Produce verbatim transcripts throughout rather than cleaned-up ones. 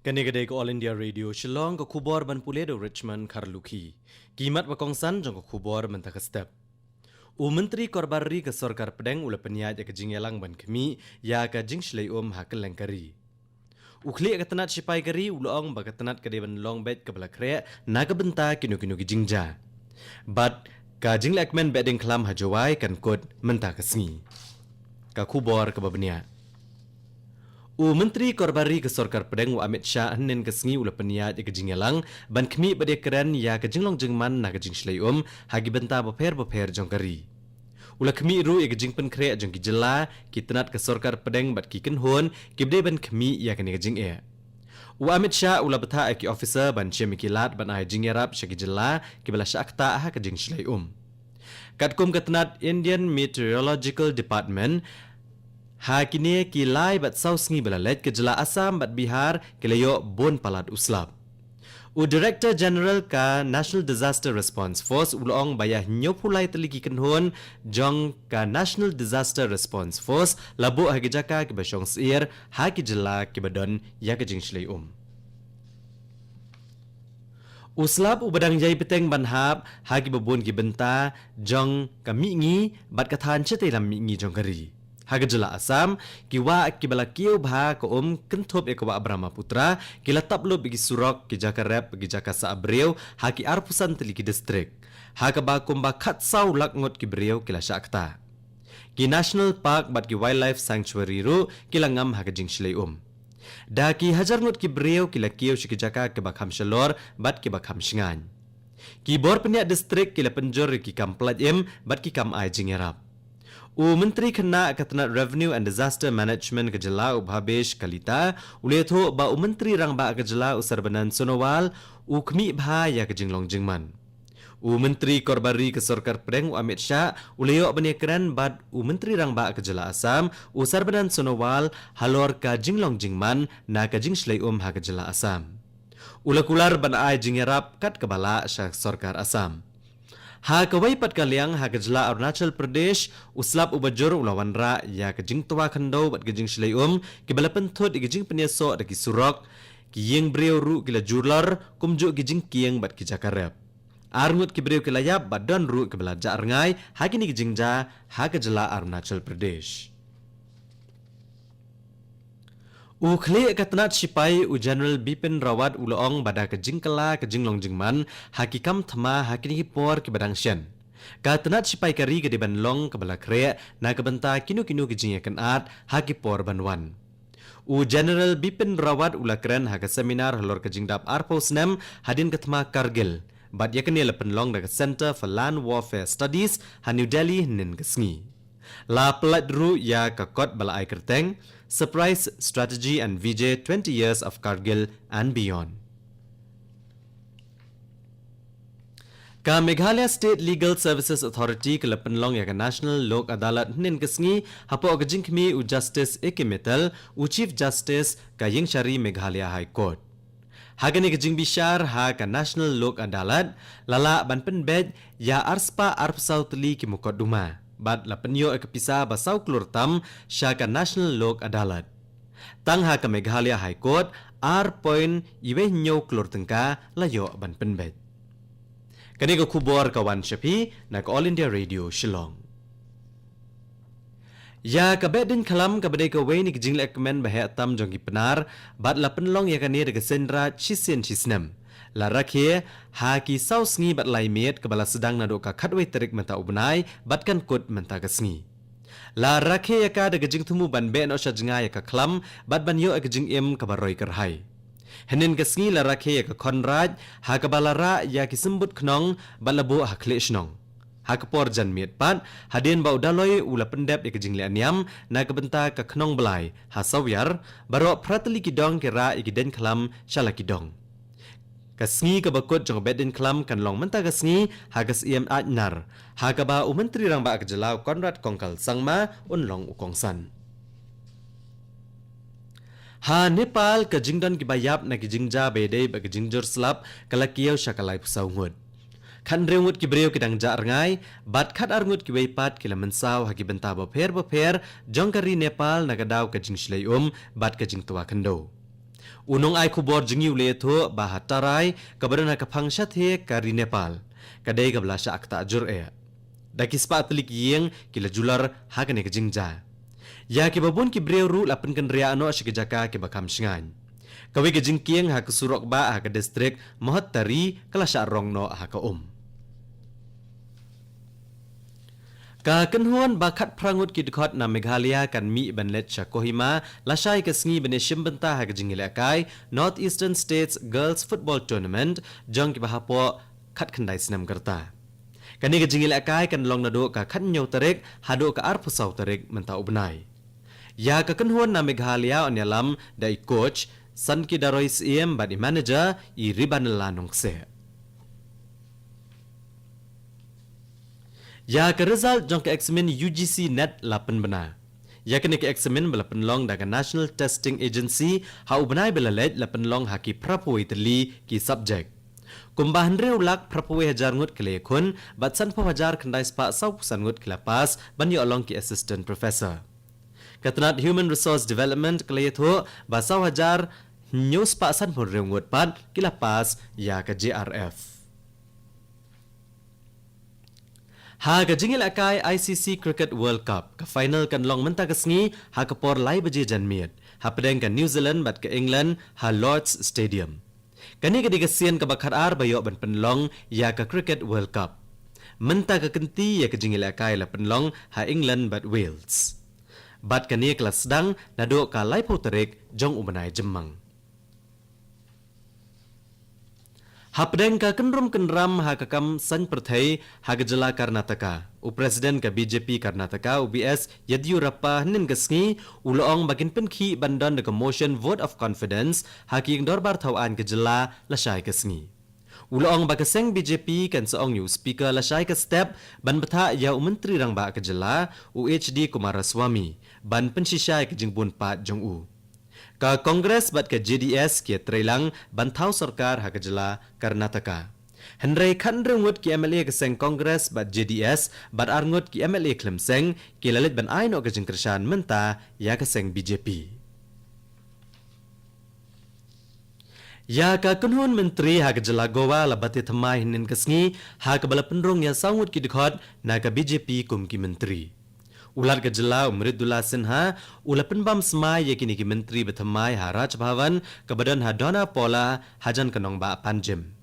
Kane ka dei ka All India Radio Shillong, ka khubor ban pule da u Richmond Kharlukhi. Ki mat ba kongsan jong ka khubor mynta ka step. U Myntri Korbar Ri ka Sorkar Pdeng u la pynïaid ïa ka jingïalang ban khmih ïa ka jingshlei um ha kylleng ka ri. U khlieh ka tnat shipai ka ri u la ong ba ka tnat ka dei ban long beit kaba la khreh na ka bynta kino kino ki jingjia. Bad ka jinglehkmen behdeiñkhlam ha Jowai kan kut mynta ka sngi. Ka khubor kaba bniah. U Myntri Korbar Ri ka Sorkar Pdeng u Amit Shah hynnin ka sngi u la pynïaid ïa ka jingïalang ban khmih bad ïakren ïa ka jinglong jingman na ka jingshlei um ha ki bynta bapher bapher jong ka ri. U la khmih ruh ïa ka jingpynkhreh jong ki jylla, ki tnat ka Sorkar Pdeng bad ki kynhun kiba dei ban khmih ïa kane ka jingeh. U Amit Shah u la bthah ïa ki officer ban shim ïa ki lad ban ai jingïarap sha ki jylla kiba la shah ktah ha ka jingshlei um. Katkum ka tnat Indian Meteorological Department, ha kine ki lai bad saw sngi ba la leit ka jylla Assam bad Bihar ki la ïoh bun palat u slap. U Director General ka National Disaster Response Force u la ong ba ïa hynñiewphew lai tylli ki kynhun jong ka National Disaster Response Force la buh ha ki jaka kiba shong syier ha ki jylla kiba don ïa ka jingshlei um. U slap uba dang ïai bteng ban hap ha kiba bun ki bynta jong ka mihngi bad ka thaiñ shatei lam mihngi jong ka ri. Ha ka jylla Assam, ki wah kiba la kiew bha ka um kynthup ïa ka wah Brahmaputra ki la tap lup ïa ki surok, ki jaka rep, ki jaka sah briew ha ki arphew san tylli ki distrik. Ha kaba kumba khatsaw lak ngut ki briew ki la shah ktah. Ki National Park bad ki Wildlife Sanctuary ruh ki la ngam ha ka jingshlei um. Da ki hajar ngut ki briew ki la kiew sha ki jaka kiba kham shalor bad kiba kham shngaiñ. Ki bor pynïaid distrik ki la pynjur ïa ki kam pyllait im bad ki kam ai jingïarap. U Myntri Khynnah ka tnat Revenue and Disaster Management ka jylla u Bhabesh Kalita u la ïathuh ba u Myntri Rangbah ka jylla u Sarbanand Sonowal u khmih bha ïa ka jinglong jingman. U Myntri Korbar Ri ka Sorkar Pdeng u Amit Shah u la ïoh ban ïakren bad u Myntri Rangbah ka jylla Assam u Sarbanand Sonowal halor ka jinglong jingman na ka jingshlei um ha ka jylla Assam. U la kular ban ai jingïarap kat kaba lah sha sorkar Assam. Ha kawei pat ka liang ha ka jylla Arunachal Pradesh, u slap uba jur u la wanrah ïa ka jingtwa khyndew bad ka jingshlei um kiba la pynthut ïa ka jingpynïasoh da ki surok, ki ïing briew ruh ki la jur lor, kumjuh ki jingkieng bad ki jaka rep. Ar ngut ki briew ki la ïap bad don ruh kiba la jah rngai ha kine ki jingjia ha ka jylla Arunachal Pradesh. U khlieh ka tnat shipai u General Bipin Rawat u la ong ba da ka jingkylla ka jinglong jingman ha ki kam thma ha kine ki por kiba dang shen, ka tnat shipai ka ri ka dei ban long kaba la khreh na ka bynta kino kino ki jingïakynad ha ki por ban wan. U General Bipin Rawat u la kren ha ka seminar halor ka jingdap arphew snem hadien ka thma Kargil, bad ïa kane la pynlong da ka Centre for Land Warfare Studies ha New Delhi hynnin ka sngi. La pyllait ruh ïa ka kot ba la ai kyrteng Surprise Strategy and Vijay, twenty Years of Kargil and Beyond. Ka Meghalaya State Legal Services Authority ka la pynlong ïa ka National Lok Adalat hynnin ka sngi hapoh ka jingkhmih u Justice A K Mittal, u Chief Justice ka Ïingshari Meghalaya High Court. Ha kane ka jingbishar ha ka National Lok Adalat, la lah ban pynbeit ïa arspah arphew saw tylli ki mukotduma bad la pynïoh ïa ka pisa ba saw klur tam sha ka National Lok Adalat. Tang ha ka Meghalaya High Court, ar point iwei hynñiew klur tyngka la ïoh ban pynbeit. Kane ka khubor ka wan sha phi na ka All India Radio Shillong. Ïa ka Behdeiñkhlam kaba dei kawei na ki jinglehkmen ba heh tam jong ki Pnar, bad la pynlong ïa kane da ka Seiñraij shisien shisnem, la rakhe ha ki saw sngi bad lai miet kaba la sdang naduh ka khatwei tarik mynta u bnai bad kan kut mynta ka sngi. La rakhe ïa ka da ka jingthmu ban beh noh sha jngai ïa ka khlam bad ban ïoh ïa ka jingim kaba roi kyrhai. Hynnin ka sngi la rakhe ïa ka khonraij ha kaba la rah ïa ki symbut khnong bad la buh ha khlieh shnong. Ha ka por janmiet pat, hadien ba u Daloi u la pyndep ïa ka jingleh niam na ka bynta ka khnong blai ha Sawiar, baroh phra tylli ki dong ki rah ïa ki deiñkhlam sha la ki dong. Ka sngi kaba kut jong ka Behdeiñkhlam kan long mynta ka sngi ha ka Syiem Ajnar, ha kaba u Myntri Rangbah ka Jylla u Conrad Kongkal Sangma un long u kongsan. Ha Nepal, ka jingdon kiba ïap na ki jingjia ba ïadei bad ka jingjur slap ka la kiew sha ka laiphew saw ngut. Khathynriew ngut ki briew ki dang jah rngai bad khatar ngut kiwei pat ki la mynsaw ha ki bynta bapher bapher jong ka ri Nepal na ka daw ka jingshlei um bad ka jingtwa khyndew. U nongai khubor jong ngi u la ïathuh ba ha Tarai, kaba don ha ka phang shathie ka ri Nepal, ka dei kaba la shah ktah jur eh. Da ki spah tylli ki ïing ki la julor ha kane ka jingjia. Ïa kiba bun ki briew ruh la pynkynriah noh sha ki jaka kiba kham shngaiñ. Kawei ka jingkieng ha ka surok bah ha ka distrik Mohattari ka la shah rong noh ha ka um. Ka kynhun ba khatphra ngut ki dkhot na Meghalaya kan mih ban leit sha Kohima lashai ka sngi ban ïashim bynta ha ka jingïalehkai North Eastern States Girls Football Tournament jong kiba hapoh khatkhyndai snem ka rta. Kane ka jingïalehkai kan long naduh ka khathynñiew tarik haduh ka arphew saw tarik mynta u bnai. Ïa ka kynhun na Meghalaya yn ïalam da i coach Sankey Daroi Syiem bad i manager i Ribanella Nongkseh. Ïa ka result jong ka eksamin U G C NET la pynbna. Ïa kane ka eksamin ba la pynlong da ka National Testing Agency ha u bnai ba la leit la pynlong ha ki phraphew tylli ki subject. Kumba hynriew lak phraphew hajar ngut ki la ïakhun bad sanphew hajar khyndai spah sawphew san ngut ki la pass ban ïoh long ki assistant professor. Ka tnat Human Resource Development ka la ïathuh ba saw hajar hynñiew spah sanphew hynriew ngut pat ki la pass ïa ka J R F. Ha ka jingïalehkai I C C Cricket World Cup, ka final kan long mynta ka sngi ha ka por lai baje janmiet hapdeng ka New Zealand bad ka England ha Lord's Stadium. Kane ka dei ka sien kaba khatar ba ïoh ban pynlong ïa ka Cricket World Cup. Mynta ka kynti ïa ka jingïalehkai la pynlong ha England bad Wales. Bad kane ka la sdang naduh ka laiphew tarik jong u bnai Jymmang. Hapdeng ka kynrum kynram ha ka kam saiñ pyrthei ha ka jylla Karnataka, u President ka B J P Karnataka u B S Yediyurappa hynnin ka sngi u la ong ba kin pynkhih ban don da ka motion vote of confidence ha ka ïing dorbar thaw aiñ ka jylla lashai ka sngi. U la ong ba ka seng B J P kan sa ong ïa u speaker lashai ka step ban bthah ïa u Myntri Rangbah ka jylla u H D Kumaraswamy ban pynshisha ïa ka jingbun pat jong u. Ka Congress bad ka J D S ki ïatreilang ban thaw sorkar ha ka jylla Karnataka. Hynrei khathynriew ngut ki M L A ka seng Congress bad J D S bad ar ngut ki M L A khlem seng ki la leit ban ai noh ka jingkyrshan mynta ïa ka seng B J P. Ïa ka kynhun myntri ha ka jylla Goa la bate thymmai hynnin ka sngi ha kaba la pynrung ïa saw ngut ki dkhot na ka B J P kum ki myntri. U Lat ka jylla u Mridula Sinha u la pynbam smai ïa kine ki myntri ba thymmai ha Raj Bhavan kaba don ha Donapaula hajan ka nongbah Panjim.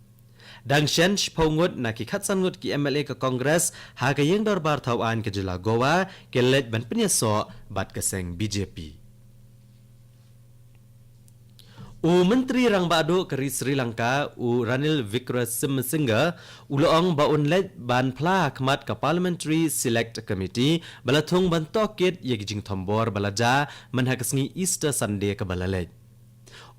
Dang shen shiphew ngut na ki khatsan ngut ki M L A ka Congress ha ka ïing dorbar thaw aiñ ka jylla Goa ki la leit ban pynïasoh bad ka seng B J P. U Myntri Rangbah Duh ka ri Sri Lanka u Ranil Wickremesinghe u la ong ba un leit ban phla ha khmat ka Parliamentary Select Committee ba la thung ban tohkit ïa ki jingthombor ba la jia mynha ka sngi Easter Sunday kaba la leit.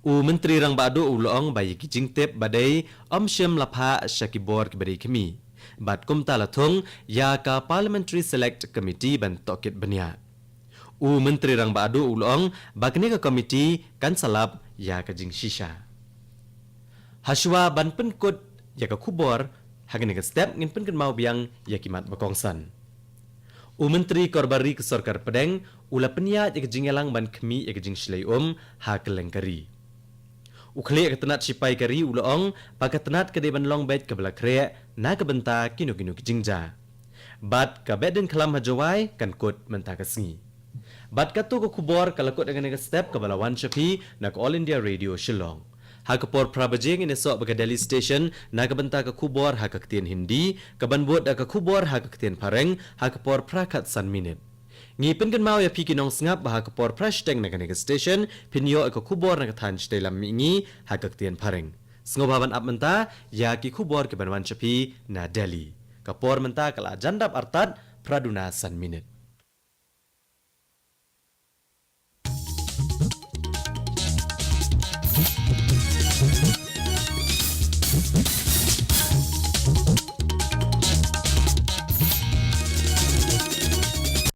U Myntri Rangbah Duh u la ong ba ïa ki jingtip ba dei ym shym la phah sha ki bor kiba dei khmih. Bad kumta la thung ïa ka Parliamentary Select Committee ban tohkit bniah. U Myntri Rangbah Duh u la ong ba kane ka komiti kan sa lap ïa ka jingshisha. Hashwa ban pynkut ïa ka khubor ha kane ka step ngin pynkynmaw biang ïa ki mat ba kongsan. U Myntri Korbar Ri ka Sorkar Pdeng u la pynïaid ïa ka jingïalang ban khmih ïa ka jingshlei um ha kylleng ka ri. U khlieh ka tnat shipai ka ri u la ong ba ka tnat ka dei ban long beit kaba la khreh na ka bynta kino kino ki jingjia. Bad ka Behdeiñkhlam ha Jowai kan kut mynta ka sngi. Bad kato ka khubor ka la kut ha kane ka step kaba la wan sha phi na ka All India Radio Shillong. Ha ka por phra baje ngin ïasoh bad ka Delhi Station na ka bynta ka khubor ha ka ktien Hindi, kaban bud da ka khubor ha ka ktien Phareng ha ka por phra khatsan minit. Ngi pynkynmaw ïa phi ki nongsngap ba ha ka por phra shiteng na kane ka station phin ïoh ïa ka khubor na ka thaiñ shatei lam mihngi ha ka ktien Phareng. Sngewbha ban ap mynta ïa ki khubor kiban wan sha phi na Delhi. Ka por mynta ka la jan dap artat phra duna san minit.